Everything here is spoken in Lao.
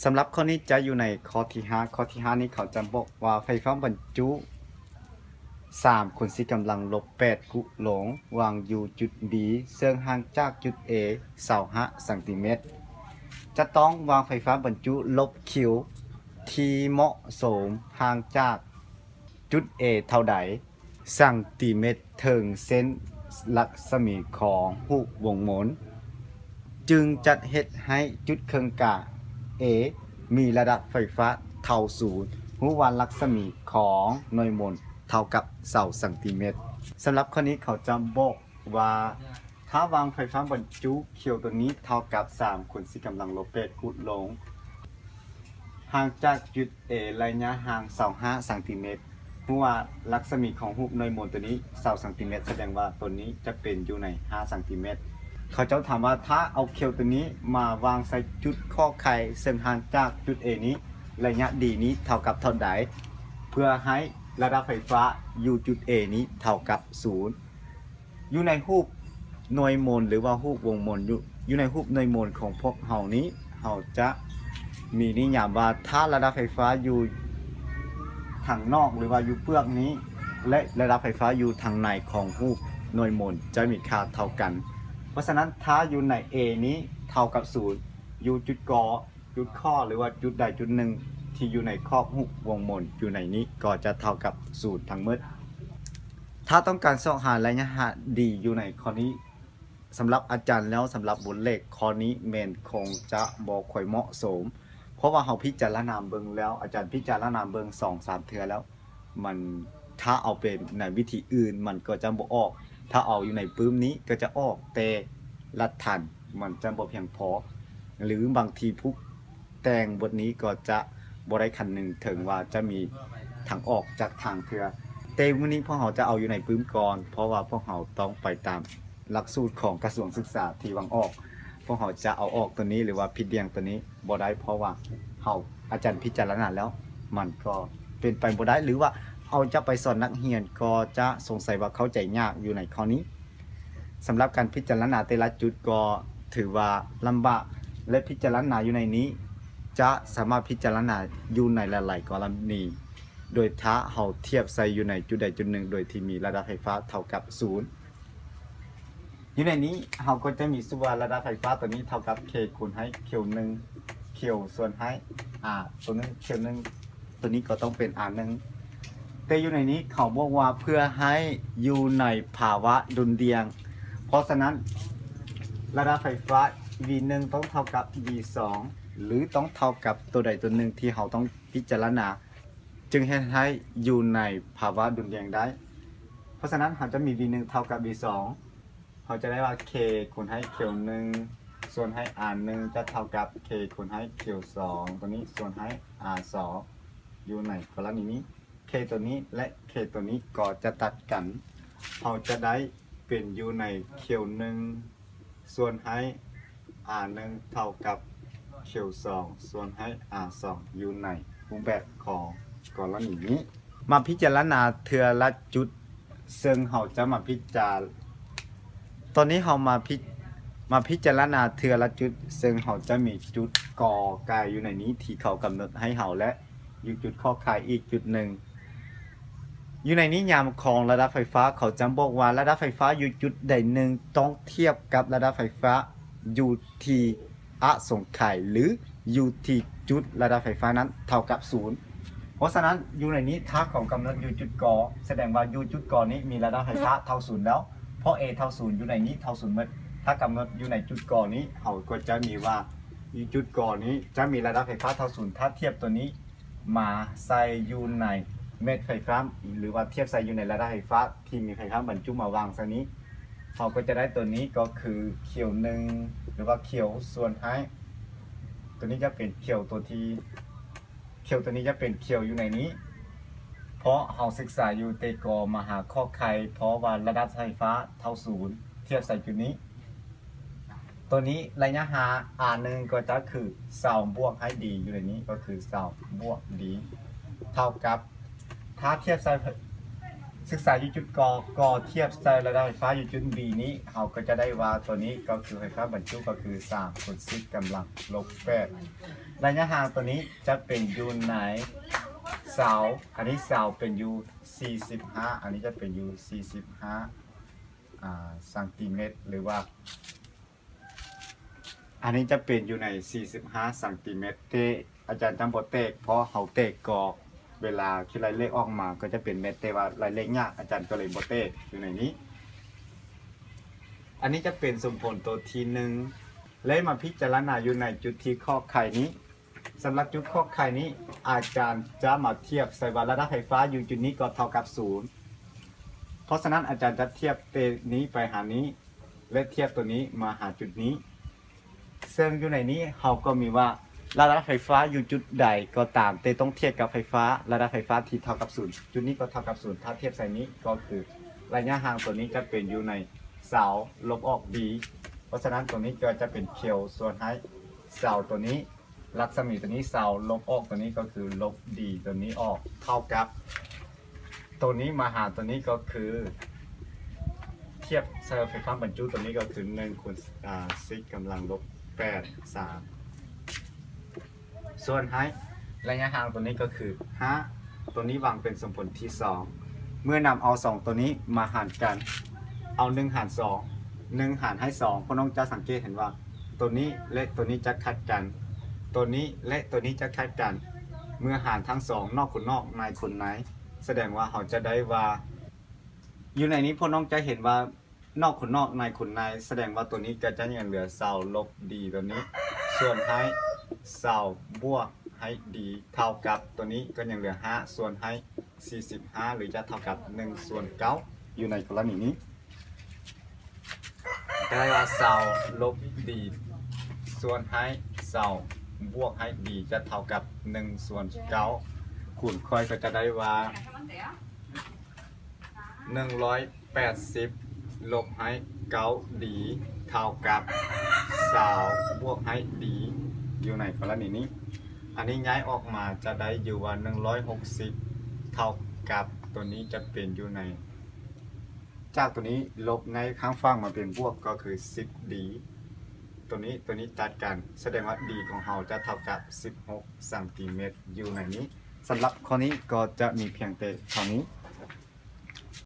ສຳລັບຂໍ້ນີ້ຈະຢູ່ໃນຂໍ້ທີຫ້າ. ຂໍ້ທີຫ້ານີ້ເຂົາຈະບອກວ່າ ໄຟຟ້າບັນຈຸສາມຄູນສີ່ກຳລັງລົບແປດກຸໂລງ ວາງຢູ່ຈຸດ B ເຊິ່ງຫ່າງຈາກຈຸດ A ຊາວຫ້າຊັງຕີແມັດ ຈະຕ້ອງວາງໄຟຟ້າບັນຈຸລົບ Q ທີ່ເໝາະສົມຫ່າງຈາກຈຸດ A ເທົ່າໃດ ຊັງຕີແມັດເທິງເສັ້ນລັກສະໝີຂອງຮູບວົງມົນ ຈຶ່ງຈະເຮັດໃຫ້ຈຸດເຄິ່ງກາງ A ມີລະດັບໄຟຟ້າເທົ່າສູນ. ຮູ້ວ່າລັກສະໝີຂອງໜ່ວຍມົນເທົ່າກັບຊາວຊັງຕີແມັດ. ສຳລັບຂໍ້ນີ້ເຂົາຈະບອກວ່າ ຖ້າວາງໄຟຟ້າບັນຈຸຂຽວຕົວນີ້ເທົ່າກັບສາມຄູນສີ່ກຳລັງລົບແປດກຸໂລງ ຫ່າງຈາກຈຸດ A ໄລຍະຫ່າງຊາວຫ້າຊັງຕີແມັດ ຮູ້ວ່າລັກສະໝີຂອງຮູບໜ່ວຍມົນຕົວນີ້ຊາວຊັງຕີແມັດ ສະແດງວ່າຕົວນີ້ຈະເປັນຢູ່ໃນຫ້າຊັງຕີແມັດ. ເຂົາເຈົ້າຖາມວ່າ ຖ້າເອົາຂຽວຕົວນີ້ມາວາງໃສ່ຈຸດຂໍ້ໄຂເຊິ່ງຫ່າງຈາກຈຸດ A ນີ້ ໄລຍະ D ນີ້ເທົ່າກັບເທົ່າໃດ ເພື່ອໃຫ້ລະດັບໄຟຟ້າຢູ່ຈຸດ A ນີ້ເທົ່າກັບສູນ. ຢູ່ໃນຮູບໜ່ວຍມົນ ຫຼືວ່າຮູບວົງມົນ ຢູ່ ຢູ່ໃນຮູບໜ່ວຍມົນຂອງພວກເຮົານີ້ ເຮົາຈະມີນິຍາມວ່າ ຖ້າລະດັບໄຟຟ້າຢູ່ທາງນອກ ຫຼືວ່າຢູ່ເປືອກນີ້ ແລະ ລະດັບໄຟຟ້າຢູ່ທາງໃນຂອງຮູບໜ່ວຍມົນ ຈະມີຄ່າເທົ່າກັນ. ເພາະສະນັ້ນ ຖ້າຢູ່ໃນ A ນີ້ເທົ່າກັບສູນ ຢູ່ຈຸດກໍ ຈຸດຂໍ້ ຫຼືວ່າຈຸດໃດຈຸດໜຶ່ງທີ່ຢູ່ໃນຂອບຮູບວົງມົນຢູ່ໃນນີ້ ກໍຈະເທົ່າກັບສູນທັງໝົດ. ຖ້າຕ້ອງການຊອກຫາໄລຍະ D ຢູ່ໃນຂໍ້ນີ້ ສຳລັບອາຈານແລ້ວ ສຳລັບບົດເລກຂໍ້ນີ້ແມ່ນຄົງຈະບໍ່ຄ່ອຍເໝາະສົມ ເພາະວ່າເຮົາພິຈາລະນາເບິ່ງແລ້ວ ອາຈານພິຈາລະນາເບິ່ງສອງສາມເທື່ອແລ້ວ ມັນ ຖ້າເອົາເປັນໃນວິທີອື່ນມັນກໍຈະບໍ່ອອກ ຖ້າເອົາຢູ່ໃນປຶ້ມນີ້ກໍຈະອອກແຕ່ລະຖັນ ມັນຈະບໍ່ພຽງພໍ ຫຼືບາງທີຜູ້ແຕ່ງບົດນີ້ກໍຈະບໍ່ໄດ້ຄຳນຶງເຖິງວ່າຈະມີທາງອອກຈັກທາງເທື່ອ. ແຕ່ມື້ນີ້ພວກເຮົາຈະເອົາຢູ່ໃນປຶ້ມກ່ອນ ເພາະວ່າພວກເຮົາຕ້ອງໄປຕາມຫຼັກສູດຂອງກະຊວງສຶກສາທີ່ວາງອອກ. ພວກເຮົາຈະເອົາອອກຕົວນີ້ ຫຼືວ່າຜິດດ່ຽງຕົວນີ້ບໍ່ໄດ້ ເພາະວ່າເຮົາ ອາຈານພິຈາລະນາແລ້ວ ມັນກໍເປັນໄປບໍ່ໄດ້ ຫຼືວ່າເຮົາຈະໄປສອນນັກຮຽນກໍຈະສົງໄສວ່າເຂົ້າໃຈຍາກຢູ່ໃນຂໍ້ນີ້. ສຳລັບການພິຈາລະນາແຕ່ລະຈຸດກໍຖືວ່າລຳບາກ ແລະ ພິຈາລະນາຢູ່ໃນນີ້ຈະສາມາດພິຈາລະນາຢູ່ໃນຫຼາຍໆກໍລະນີ ໂດຍຖ້າເຮົາທຽບໃສ່ຢູ່ໃນຈຸດໃດຈຸດໜຶ່ງໂດຍທີ່ມີລະດັບໄຟຟ້າເທົ່າກັບສູນ. ຢູ່ໃນນີ້ເຮົາກໍຈະມີສຸດວ່າລະດັບໄຟຟ້າຕົວນີ້ເທົ່າກັບ K ຄູນໃຫ້ Q ໜຶ່ງ Q ສ່ວນໃຫ້ R ຕົວໜຶ່ງ Q ໜຶ່ງ ຕົວນີ້ກໍຕ້ອງເປັນ R ໜຶ່ງ ແຕ່ຢູ່ໃນນີ້ເຂົາບອກວ່າເພື່ອໃຫ້ຢູ່ໃນພາວະດຸ່ນດ່ຽງ ເພາະສະນັ້ນລະດັບໄຟຟ້າ V ໜຶ່ງຕ້ອງເທົ່າກັບ V ສອງ ຫຼືຕ້ອງເທົ່າກັບຕົວໃດຕົວໜຶ່ງທີ່ເຮົາຕ້ອງພິຈາລະນາ ຈຶ່ງເຮັດໃຫ້ຢູ່ໃນພາວະດຸ່ນດ່ຽງໄດ້. ເພາະສະນັ້ນເຮົາຈະມີ V ໜຶ່ງເທົ່າກັບ V ສອງ ເຮົາຈະໄດ້ວ່າ K ຄູນໃຫ້ Q ໜຶ່ງ ສ່ວນໃຫ້ R ໜຶ່ງ ຈະເທົ່າກັບ K ຄູນໃຫ້ Q ສອງ ຕົວນີ້ ສ່ວນໃຫ້ R ສອງ ຢູ່ໃນກໍລະນີນີ້ K ຕົວນີ້ ແລະ K ຕົວນີ້ກໍຈະຕັດກັນ ເຮົາຈະໄດ້ເປັນຢູ່ໃນ Q ໜຶ່ງ ສ່ວນໃຫ້ R ໜຶ່ງ ເທົ່າກັບ Q ສອງ ສ່ວນໃຫ້ R ສອງ ຢູ່ໃນຮູບແບບຂອງກໍລະນີນີ້. ມາພິຈາລະນາເທື່ອລະຈຸດ ເຊິ່ງເຮົາຈະມາພິຈາ ຕອນນີ້ເຮົາມາພິ ມາພິຈາລະນາເທື່ອລະຈຸດ ເຊິ່ງເຮົາຈະມີຈຸດກໍໄກ່ຢູ່ໃນນີ້ທີ່ເຂົາກຳນົດໃຫ້ເຮົາ ແລະ ຢູ່ຈຸດຂໍ້ໄຂອີກຈຸດໜຶ່ງ. ຢູ່ໃນນິຍາມຂອງລະດັບໄຟຟ້າ ເຂົາຈະບອກວ່າລະດັບໄຟຟ້າຢູ່ຈຸດໃດໜຶ່ງຕ້ອງທຽບກັບລະດັບໄຟຟ້າຢູ່ທີ່ອະສົງໄຂ ຫຼື ຢູ່ທີ່ຈຸດລະດັບໄຟຟ້ານັ້ນເທົ່າກັບສູນ. ເພາະສະນັ້ນ ຢູ່ໃນນີ້ ຖ້າເຂົາກຳນົດຢູ່ຈຸດກໍ ສະແດງວ່າຢູ່ຈຸດກໍນີ້ມີລະດັບໄຟຟ້າເທົ່າສູນແລ້ວ ເພາະ A ເທົ່າສູນ ຢູ່ໃນນີ້ເທົ່າສູນໝົດ. ຖ້າກຳນົດຢູ່ໃນຈຸດກໍນີ້ ເຮົາກໍຈະມີວ່າຢູ່ຈຸດກໍນີ້ຈະມີລະດັບໄຟຟ້າເທົ່າສູນ ຖ້າທຽບຕົວນີ້ ມາໃສ່ຢູ່ໃນເມັດໄຟຟ້າ ຫຼືວ່າທຽບໃສ່ຢູ່ໃນລະດັບໄຟຟ້າທີ່ມີໄຟຟ້າບັນຈຸມາວາງໃສ່ນີ້ ເຮົາກໍຈະໄດ້ຕົວນີ້ກໍຄື Q ໜຶ່ງ ຫຼືວ່າ Q ສ່ວນໃຫ້ ຕົວນີ້ຈະເປັນ Q ຕົວທີ່ Q ຕົວນີ້ຈະເປັນ Q ຢູ່ໃນນີ້ ເພາະເຮົາສຶກສາຢູ່ແຕ່ກໍມາຫາຂໍ້ໄຂ ເພາະວ່າລະດັບໄຟຟ້າເທົ່າສູນ ທຽບໃສ່ຈຸດນີ້. ຕົວນີ້ໄລຍະຫາ R ໜຶ່ງ ກໍຈະຄືຊາວບວກໃຫ້ D ຢູ່ໃນນີ້ ກໍຄືຊາວບວກ D ເທົ່າກັບ ຖ້າທຽບໃສ່ ໃ ສຶກສາຢູ່ຈຸດ ກ ກໍທຽບໃສ່ລະດັບໄຟຟ້າຢູ່ຈຸດ B ນີ້ ເຮົາກໍຈະໄດ້ວ່າຕົວນີ້ກໍຄືໄຟຟ້າບັນຈຸກໍຄືສາມຄູນສິບກຳລັງລົບແປດ. ໄລຍະຫ່າງຕົວນີ້ຈະເປັນຢູ່ໃນເສົາ, ອັນນີ້ເສົາເປັນຢູ່ສີ່ສິບຫ້າ, ອັນນີ້ຈະເປັນຢູ່ສີ່ສິບຫ້າ ອາ ຊັງຕີແມັດ ຫຼືວ່າ ອັນນີ້ຈະເປັນຢູ່ໃນສີ່ສິບຫ້າຊັງຕີແມັດ ແຕ່ອາຈານຈະບໍ່ແຕກ ເພາະເຮົາແຕກກໍເວລາຄິດໄລ່ເລກອອກມາກໍຈະເປັນແມັດ ແຕ່ວ່າໄລ່ເລກຍາກ ອາຈານກໍເລີຍບໍ່ແຕກຢູ່ໃນນີ້. ອັນນີ້ຈະເປັນສົມຜົນຕົວທີໜຶ່ງ ແລະ ມາພິຈາລະນາຢູ່ໃນຈຸດທີ່ຂໍ້ໄຂນີ້. ສຳລັບຈຸດຂໍ້ໄຂນີ້ ອາຈານຈະມາທຽບໃສ່ວ່າລະດັບໄຟຟ້າຢູ່ຈຸດນີ້ກໍເທົ່າກັບສູນ. ເພາະສະນັ້ນອາຈານຈະທຽບແຕ່ນີ້ໄປຫານີ້ ແລະ ທຽບຕົວນີ້ມາຫາຈຸດນີ້. ເຊິ່ງຢູ່ໃນນີ້ເຮົາກໍມີວ່າລະດັບໄຟຟ້າຢູ່ຈຸດໃດກໍຕາມ ແຕ່ຕ້ອງທຽບກັບໄຟຟ້າ ລະດັບໄຟຟ້າທີ່ເທົ່າກັບສູນ. ຈຸດນີ້ກໍເທົ່າກັບສູນ ຖ້າທຽບໃສ່ນີ້ກໍຄືໄລຍະຫ່າງຕົວນີ້ຈະເປັນຢູ່ໃນເສົາລົບອອກ D. ເພາະສະນັ້ນຕົວນີ້ກໍຈະເປັນ Q ສ່ວນໃຫ້ເສົາຕົວນີ້ ລັດສະໝີຕົວນີ້ ເສົາລົບອອກຕົວນີ້ກໍຄືລົບ D ຕົວນີ້ອອກ ເທົ່າກັບຕົວນີ້ມາຫາຕົວນີ້ກໍຄື ທຽບໃສ່ໄຟຟ້າບັນຈຸຕົວນີ້ກໍຄືໜຶ່ງຄູນ ອາ ສິບກຳລັງລົບແປດ ສາມ ສ່ວນໃຫ້ໄລຍະຫ່າງຕົວນີ້ກໍຄືຫ້າ ຕົວນີ້ວາງເປັນສົມຜົນທີສອງ. ເມື່ອນຳເອົາສອງຕົວນີ້ມາຫານກັນ ເອົາໜຶ່ງຫານສອງ ໜຶ່ງຫານໃຫ້ສອງ ພວກນ້ອງຈະສັງເກດເຫັນວ່າ ຕົວນີ້ ແລະ ຕົວນີ້ຈະຂັດກັນ, ຕົວນີ້ ແລະ ຕົວນີ້ຈະຂັດກັນ. ເມື່ອຫານທັງສອງ ນອກຄູນນອກ ໃນຄູນໃນ ສະແດງວ່າເຮົາຈະໄດ້ວ່າ ຢູ່ໃນນີ້ພວກນ້ອງຈະເຫັນວ່າ ນອກຄູນນອກ ໃນຄູນໃນ ສະແດງວ່າຕົວນີ້ກໍຈະຍັງເຫຼືອເສົາລົບ D ຕົວນີ້ ສ່ວນໃຫ້ເສົາບວກໃຫ້ D ເທົ່າກັບຕົວນີ້ກໍຍັງເຫຼືອຫ້າ ສ່ວນໃຫ້ສີ່ສິບຫ້າ ຫຼືຈະເທົ່າກັບໜຶ່ງສ່ວນເກົ້າ ຢູ່ໃນກໍລະນີນີ້. ໄດ້ວ່າເສົາລົບ D ສ່ວນໃຫ້ເສົາບວກໃຫ້ D ຈະເທົ່າກັບໜຶ່ງສ່ວນເກົ້າ ຄູນຂ້ອຍກໍຈະໄດ້ວ່າໜຶ່ງຮ້ອຍແປດສິບລົບໃຫ້ເກົ້າ D ເທົ່າກັບຊາວບວກໃຫ້ D ຢູ່ໃນກໍລະນີນີ້. ອັນນີ້ຍ້າຍອອກມາຈະໄດ້ຢູ່ວ່າໜຶ່ງຮ້ອຍຫົກສິບ ເທົ່າກັບຕົວນີ້ຈະເປັນຢູ່ໃນ ຈາກຕົວນີ້ລົບໃນຂ້າງຝັ່ງມາເປັນບວກກໍຄືສິບ D ຕົວນີ້ ຕົວນີ້ຕັດກັນ ສະແດງວ່າ D ຂອງເຮົາຈະເທົ່າກັບສິບຫົກຊັງຕີແມັດ ຢູ່ໃນນີ້. ສຳລັບຂໍ້ນີ້ກໍຈະມີພຽງແຕ່ເທົ່ານີ້.